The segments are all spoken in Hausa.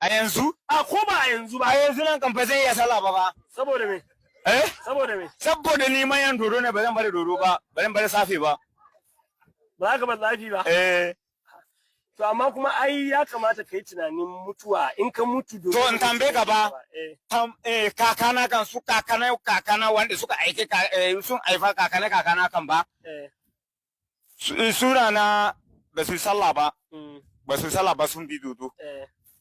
A yanzu? A ko ba a yanzu A ba. yanzu nan kan fa zai iya sallah ba ba. Saboda me? Eh? Saboda me? Saboda ni mayan dodo ne, ba zan bari dodo ba, ba zan bari safe ba. Ba za ka bar tsafi ba? Eh. To amma kuma ai ya kamata ka yi tunanin mutuwa in ka mutu dodo. To in tambaye ka ba. Eh. Tam, kakana kan su kakana kakana wanda suka aike ka, sun haifa kakana kakana kan ba. Suna na ba su yi sallah ba, ba su yi sallah ba, sun bi dodo.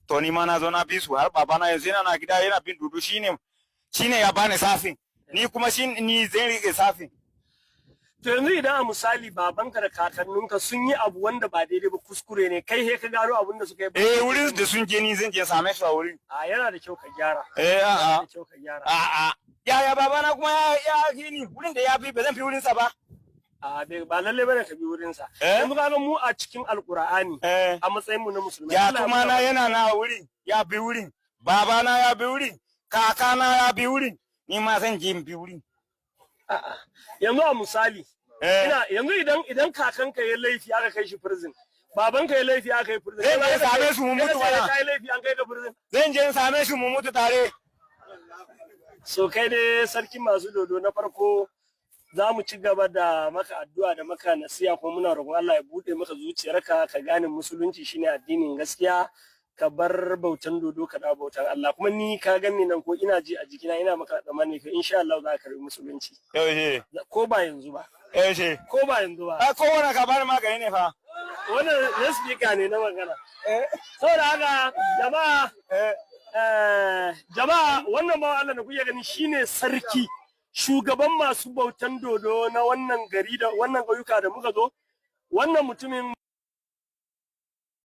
To ni ma na zo na bi su har babana yanzu yana na gida yana bin dodo, shine ya bani safin. Ni kuma shi ni zan rike safin. To yanzu idan a misali babanka da kakanninka sun yi abu wanda ba daidai ba, kuskure ne, kai he ka gano abin da suka yi ba. Eh, wurin da sun je ni zan je same su a wurin. A yana da kyau ka gyara. Eh, Yana a'a. da kyau ka gyara. A'a. Yaya babana kuma ya fi ni wurin da ya fi, ba zan fi wurinsa ba. A ba lalle bane ka bi wurin sa. Eh? Yanzu ka ga mu a cikin Alqur'ani, a matsayin mu na musulmai. Ya Allah ya kuma nuna na mana- yana na wurin, ya bi wurin. Babana ya bi wurin, kakana ya bi wurin. Ni ma zan je in bi wurin. A'a. Yanzu a misali ina yanzu idan kakanka ya laifi aka kai shi prison, babanka ya laifi aka kai prison. Zan je same su mu mutu mana. mana. Kai laifi an kai ka prison. Zan je in same shi mu mutu tare. So kai dai sarki masu dodo, na farko za mu ci gaba da maka addu'a da maka nasiha, kuma muna roƙon Allah ya buɗe maka zuciyarka ka gane musulunci shine addinin gaskiya, ka bar bautan dodo ka dawo bautan Allah. Kuma ni ka gani nan ko ina ji a jikina, ina maka tsammani ka insha Allah za ka karbi musulunci. Yaushe? Ko ba yanzu ba. Yaushe? Ko ba yanzu ba. A kowane ka bani magani ne fa. Wannan na speaker ne na magana. Saboda haka jama'a, jama'a, wannan bawan Allah da kuke gani shine sarki, shugaban masu bautan dodo na wannan gari da wannan ƙauyuka da muka zo. Wannan mutumin